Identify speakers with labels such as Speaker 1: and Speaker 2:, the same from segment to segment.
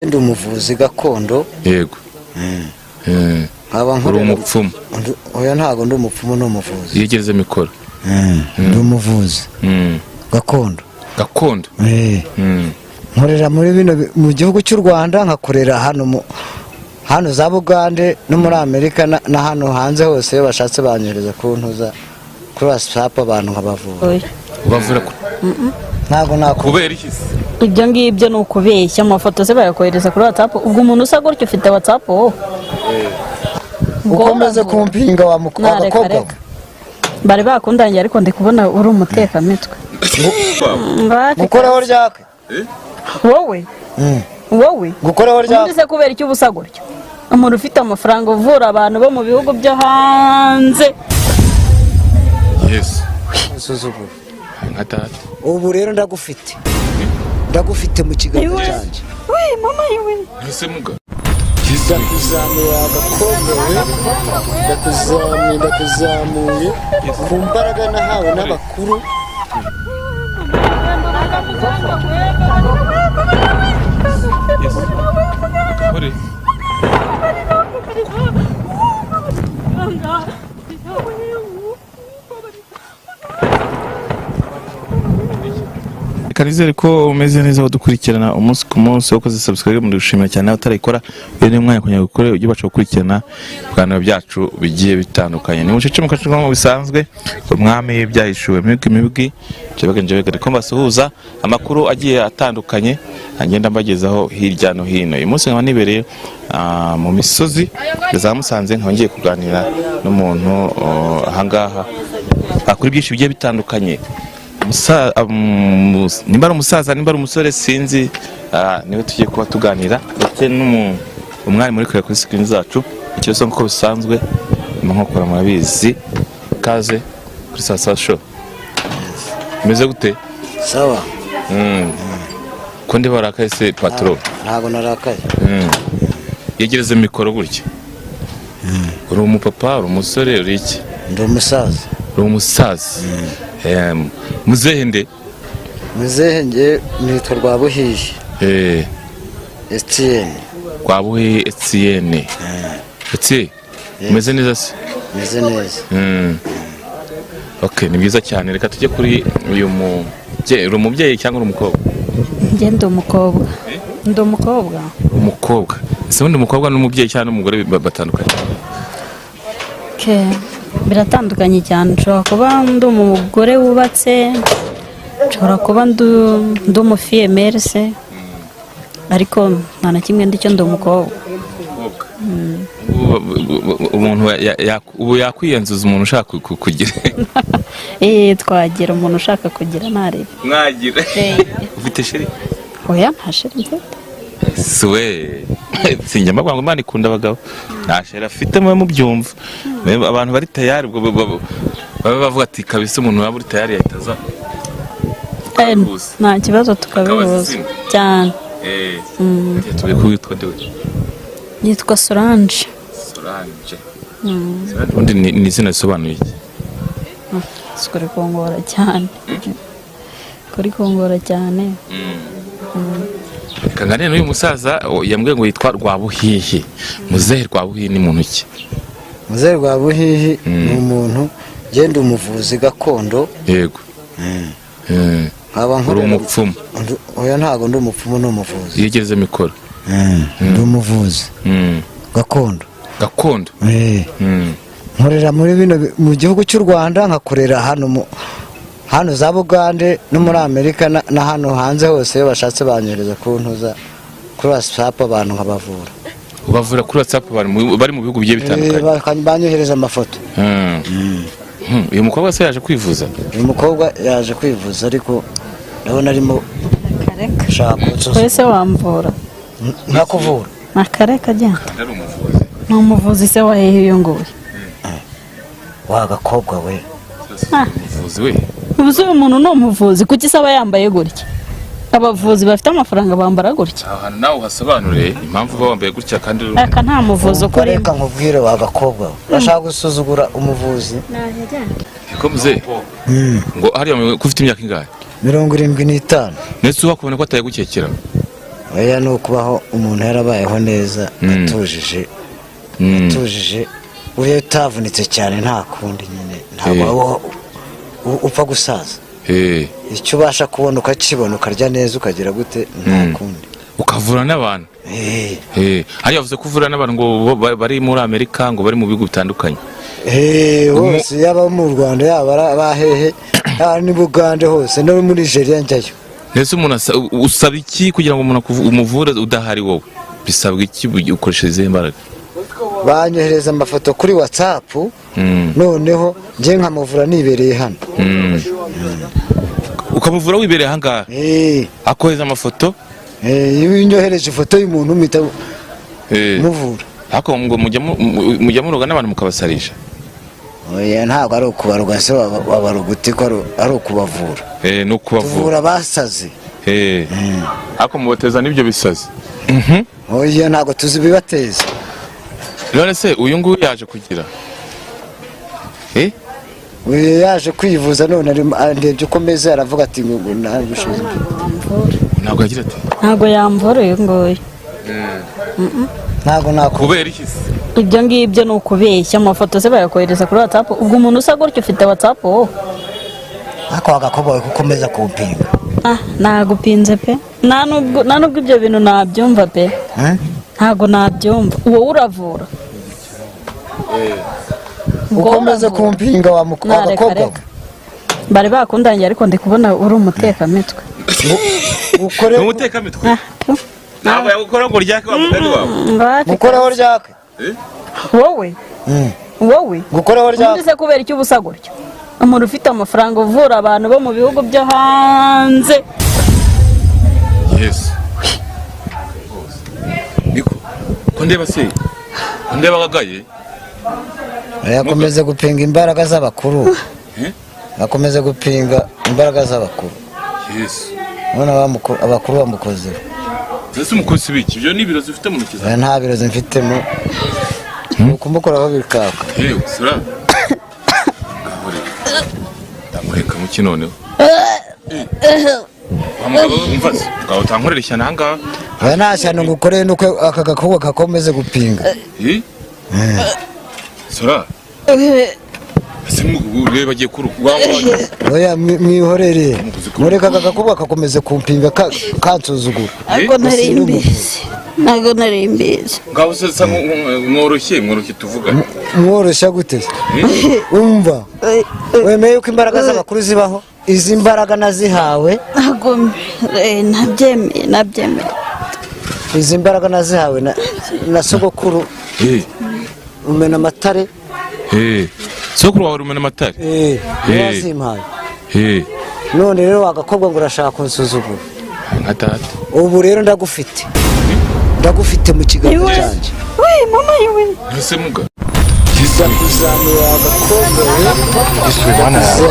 Speaker 1: Ndi umuvuzi gakondo.
Speaker 2: Yego.
Speaker 1: Nkaba
Speaker 2: Uri
Speaker 1: nkorera
Speaker 2: umupfumu?
Speaker 1: Oya, ntabwo ndi umupfumu, ni umuvuzi.
Speaker 2: Yegereze mikoro.
Speaker 1: Ndi umuvuzi gakondo.
Speaker 2: Gakondo.
Speaker 1: Nkorera muri bino mu gihugu cy'u Rwanda, nkakorera hano mu hano za Bugande no muri Amerika na hano hanze hose. Iyo bashatse banyohereza ku ntuza kuri WhatsApp, abantu nkabavura.
Speaker 3: Oya.
Speaker 2: Ubavura
Speaker 1: Ntabwo nakubera.
Speaker 2: Kubera iki se?
Speaker 3: Ibyo ngibyo ni ukubeshya. Amafoto se bayakohereza kuri WhatsApp? Ubwo umuntu usa gutyo ufite WhatsApp wowe?
Speaker 1: Ukomeze kumpinga wa
Speaker 3: Nareka,
Speaker 1: bakobwa.
Speaker 3: reka. Bari bakundangiye, ariko ndi kubona uri umutekamitwe. Ngapi?
Speaker 1: Gukoraho ryake.
Speaker 3: Wowe, wowe.
Speaker 1: Gukoraho
Speaker 3: Ubundi
Speaker 1: ryake.
Speaker 3: se kubera icyo uba usa gutyo, umuntu ufite amafaranga, uvura abantu bo mu bihugu byo hanze?
Speaker 2: Yesu.
Speaker 1: Usuzugura.
Speaker 2: Nka data.
Speaker 1: Ubu rero ndagufite, ndagufite mu kiganza
Speaker 3: Iwe.
Speaker 1: cyanjye.
Speaker 3: We mama, iwe.
Speaker 2: Ese muga
Speaker 1: Ndakuzamuye, agakobwa we, ndakuzamuye, ndakuzamuye ku mbaraga nahawe n'abakuru.
Speaker 2: Yesu kore. Reka nizere ko umeze neza, udukurikirana umunsi ku munsi, wakoze subscribe, mudushimira cyane. Nawe utarayikora, uyu ni umwanya kugira ngo ukore, ujye ubasha gukurikirana ibiganiro byacu bigiye bitandukanye. Ni mucece mu kacu nk'uko bisanzwe, umwami w'ibyahishuwe, mibwi mibwi njyewe njyewe ko mbasuhuza amakuru agiye atandukanye agenda mbagezaho hirya no hino. Uyu munsi nkaba nibereye mu misozi ya za Musanze, nkaba ngiye kuganira n'umuntu ahangaha akora byinshi bigiye bitandukanye. Nimba ari umusaza, nimba ari umusore, sinzi, niwe tugiye kuba tuganira, ndetse umwari muri kureba kuri screen zacu. Ikibazo nk'uko bisanzwe nyuma nkokora murabizi. Kaze kuri Saa Saba Show. Umeze gute?
Speaker 1: Sawa.
Speaker 2: Ko ndi barakaye se, patro?
Speaker 1: Ntabwo narakaye.
Speaker 2: Yegereze mikoro gutya. Uri umupapa, uri umusore, uri iki?
Speaker 1: Ndi umusaza.
Speaker 2: Uri umusaza. Muzehe nde?
Speaker 1: Muzehe nge nitwa Rwabuhihi Etienne.
Speaker 2: Rwabuhihi Etienne. Etienne, umeze neza se?
Speaker 1: Meze neza.
Speaker 2: Ok, ni byiza cyane. Reka tujye kuri uyu mubyeyi. Uri umubyeyi cyangwa uri umukobwa?
Speaker 3: Njye ndi umukobwa, ndi umukobwa.
Speaker 2: Umukobwa. Ese ubundi umukobwa n'umubyeyi cyangwa n'umugore batandukanye?
Speaker 3: Ke, biratandukanye cyane. Nshobora kuba ndi umugore wubatse, nshobora kuba ndi umufiyemeri se, ariko nta na kimwe ndi cyo, ndi umukobwa.
Speaker 2: Umuntu ubu yakwiyanzuza, umuntu ushaka kugira?
Speaker 3: Twagira umuntu ushaka kugira ntarebe.
Speaker 2: Mwagira. Ufite chéri?
Speaker 3: Oya, nta chéri mfite.
Speaker 2: Suwe sinjya mbavuga ngo Imana ikunda abagabo. Nta chéri afite, mube mubyumva. Abantu bari tayari ubwo babe bavuga ati kabisa umuntu waba uri tayari yahita aza. Tukabihuza.
Speaker 3: Nta kibazo, tukabihuza.
Speaker 2: Izina.
Speaker 3: Cyane.
Speaker 2: Tugiye ko witwa nde we?
Speaker 3: Yitwa Solange.
Speaker 2: Solange. Solange ubundi ni izina risobanuye iki?
Speaker 3: Si kuri kongora cyane, kuri kongora cyane.
Speaker 2: Reka nganire n'uyu musaza yambwiye ngo yitwa Rwabuhihi. Muzehe Rwabuhihi ni muntu ki?
Speaker 1: Muzehe Rwabuhihi ni umuntu, ngenda umuvuzi gakondo.
Speaker 2: Yego.
Speaker 1: Nkaba
Speaker 2: Uri
Speaker 1: nkorera
Speaker 2: umupfumu?
Speaker 1: Oya, ntabwo ndi umupfumu, ni umuvuzi.
Speaker 2: Yegereze mikoro.
Speaker 1: Ndi umuvuzi gakondo.
Speaker 2: Gakondo.
Speaker 1: Nkorera muri bino mu gihugu cy'u Rwanda, nkakorera hano mu hano za Bugande no muri Amerika na hano hanze hose. Iyo bashatse banyohereza ku ntuza kuri WhatsApp, abantu nkabavura.
Speaker 2: Ubavura kuri WhatsApp bari mu bihugu bigiye bitandukanye?
Speaker 1: Banyohereza amafoto.
Speaker 2: Uyu mukobwa se yaje kwivuza?
Speaker 1: Uyu mukobwa yaje kwivuza, ariko ndabona arimo
Speaker 3: Kareka.
Speaker 1: gushaka kunsuzuma.
Speaker 3: Wese wamvura?
Speaker 1: Nkakuvura.
Speaker 3: Akareka, agenda.
Speaker 2: Ari umuvuzi.
Speaker 3: Ni umuvuzi se wa hehe uyu nguyu?
Speaker 1: Wa gakobwa we.
Speaker 2: Umuvuzi we.
Speaker 3: Ubu se uyu muntu ni umuvuzi? Kuki se aba yambaye gutya? Abavuzi bafite amafaranga bambara gutya?
Speaker 2: Aho hantu nawe uhasobanure impamvu uba wambaye gutya kandi uri
Speaker 3: Aka nta muvuzi ukurimo.
Speaker 1: Reka nkubwire, wa gakobwa we, bashaka gusuzugura umuvuzi.
Speaker 2: Ko muzehe ngo hariya ko ufite imyaka ingahe?
Speaker 1: 75.
Speaker 2: Ndetse wakubona ko atayigukekera.
Speaker 1: Oya, ni ukubaho umuntu yarabayeho neza, atujije, atujije. Uriya utavunitse cyane, nta kundi nyine, ntabwo waba upfa gusaza. Icyo ubasha kubona ukakibona, ukarya neza, ukagira gute, nta kundi.
Speaker 2: Ukavura n'abantu. Hariya yavuze ko uvura n'abantu ngo bari muri Amerika, ngo bari mu bihugu bitandukanye.
Speaker 1: Hose, yaba mu Rwanda, yaba ari abahehe, yaba n'i Bugande hose, no muri Nigeria njyayo.
Speaker 2: Mbese umuntu usaba iki kugira ngo umuntu umuvure udahari? Wowe bisabwa iki? Ukoresha izihe mbaraga?
Speaker 1: Banyohereza amafoto kuri WhatsApp, noneho njye nkamuvura nibereye hano.
Speaker 2: Ukamuvura wibereye ahangaha? Akohereza amafoto?
Speaker 1: Iyo unyohereje ifoto y'umuntu, mpita muvura.
Speaker 2: Ariko ngo mujya muroga n'abantu mukabasarisha?
Speaker 1: Oya, ntabwo ari ukubaroga. Se wabaroga ute ko ari ukubavura?
Speaker 2: Ni ukubavura.
Speaker 1: Tuvura abasaze.
Speaker 2: Ariko mubateza n'ibyo bisazi?
Speaker 1: Oya, ntabwo tuzi ibibateza.
Speaker 2: None se uyu nguyu yaje kugira
Speaker 1: Uyu yaje kwivuza, none andebye uko meze, aravuga ati ngo nta bushobozi mfite.
Speaker 2: Ntabwo yagira ati?
Speaker 3: Ntabwo yamvura uyu nguyu.
Speaker 1: Ntabwo nakubona.
Speaker 2: Kubera iki se?
Speaker 3: Ibyo ngibyo ni ukubeshya. Amafoto se bayakohereza kuri WhatsApp? Ubwo umuntu usa gutyo ufite WhatsApp wowe?
Speaker 1: Ariko wagakobwa kuko ukomeza kumpinga.
Speaker 3: Ah, nagupinze pe. Nta nubwo ibyo bintu nabyumva pe.
Speaker 1: Eh?
Speaker 3: Ntabwo nabyumva. Wowe uravura? Ubwo wowe
Speaker 1: Ukomeze
Speaker 3: uravura?
Speaker 1: kumpinga wa
Speaker 3: Nareka,
Speaker 1: wagakobwa.
Speaker 3: reka. Bari bakundangiye, ariko ndi kubona uri umutekamitwe.
Speaker 1: Ukore
Speaker 2: Ni umutekamitwe?
Speaker 3: Ah, pe.
Speaker 2: Ntabwo yagukora ngo ryake wa mugani wawe.
Speaker 3: Ngapi?
Speaker 1: Mukoreho ryake.
Speaker 3: Wowe, wowe.
Speaker 1: Gukoreho
Speaker 3: Ubundi
Speaker 1: ryake.
Speaker 3: se kubera icyo uba usa gutyo, umuntu ufite amafaranga, uvura abantu bo mu bihugu byo hanze?
Speaker 2: Yes, niko ko ndeba se, ko ndeba agagaye.
Speaker 1: Yakomeze gupinga imbaraga z'abakuru.
Speaker 2: Eh?
Speaker 1: Akomeze gupinga imbaraga z'abakuru.
Speaker 2: Yes.
Speaker 1: None abakuru bamukozeho.
Speaker 2: Ese umukozi w'iki? Ibyo ni ibirozi ufite mu ntoki zawe?
Speaker 1: Oya, nta birozi mfitemo, ni ukumukoraho bikaka.
Speaker 2: Yewe sura ngahore ndamureka muki noneho wa mugabo we, umva se ngaho utankorera ishyano ahangaha.
Speaker 1: Oya, nta shyano ngukoreye, nuko aka gakobwa gakomeze gupinga.
Speaker 2: Eh? Sura ese ureba agiye kuruka wa
Speaker 1: Oya, mwihorere, mureka aka gakobwa kakomeze kumpinga, kansuzugura.
Speaker 3: Ntabwo nari mbizi, ntabwo nari mbizi.
Speaker 2: Ngaho se sa mworoshye, mworoshye tuvugane.
Speaker 1: Mworoshya gute se? Umva, wemeye yuko imbaraga z'abakuru zibaho? Izi mbaraga nazihawe.
Speaker 3: Ntabwo nabyemeye, nabyemeye.
Speaker 1: Izi mbaraga nazihawe na sogokuru Rumena Amatare.
Speaker 2: Sokuru wawe Rumena Amatare?
Speaker 1: Eh, niwe wazimpaye. None rero wagakobwa ngo urashaka kunsuzugura.
Speaker 2: Nka data.
Speaker 1: Ubu rero ndagufite, ndagufite mu kiganza cyanjye.
Speaker 3: We mama, yewe!
Speaker 2: Ese muga
Speaker 1: Ndakuzamura wagakobwa we.
Speaker 4: Yesu we, Mana yanjye,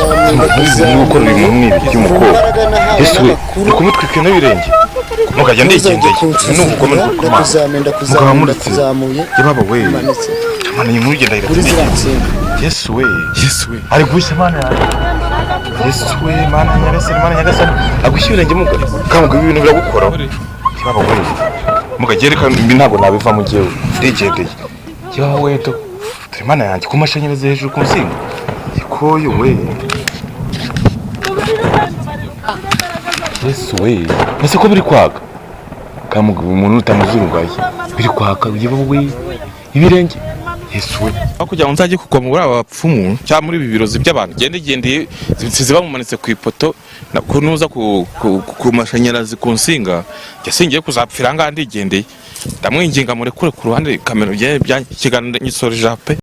Speaker 4: ntuzi niba ukora ibintu nk'ibi by'umukobwa. Yesu we, uri kumutwika n'ibirenge mukajya. Ndigendeye, ni ubugome bwo kumana.
Speaker 1: Ndakuzamuye, ndakuzamuye.
Speaker 4: Mukamuritse.
Speaker 1: Ndakuzamuye.
Speaker 4: Yababa we.
Speaker 1: Umanitse
Speaker 4: Mana, iyi nkuru igenda
Speaker 1: kuri ziriya nsinga.
Speaker 4: Yesu we.
Speaker 2: Yesu we.
Speaker 4: Ari gushya, Mana yanjye. Yesu we, Mana nyagasani, Mana nyagasani, agushya ibirenge muga kamuga, ibi bintu biragukoraho. Yababa we, muga reka, ibi ntabwo nabivamo njyewe, ndigendeye. Yababa we, do dore Mana yanjye, ku mashanyarazi hejuru ku nsinga ikoyo we. Yesu we, ese ko biri kwaka kamuga, umuntu utamuzurungaye biri kwaka. Yababa we, ibirenge, Yesu we.
Speaker 2: Aho kugira ngo nzajye kugwa muri aba bapfumu cyangwa muri ibi birozi by'abantu, gende gendeye nsize bamumanitse ku ipoto kunuza ku mashanyarazi ku nsinga, njye singiye kuzapfira ahangaha, ndigendeye. Ndamwinginga murekure ku ruhande kamera bya ikiganiro nyisoreje pe.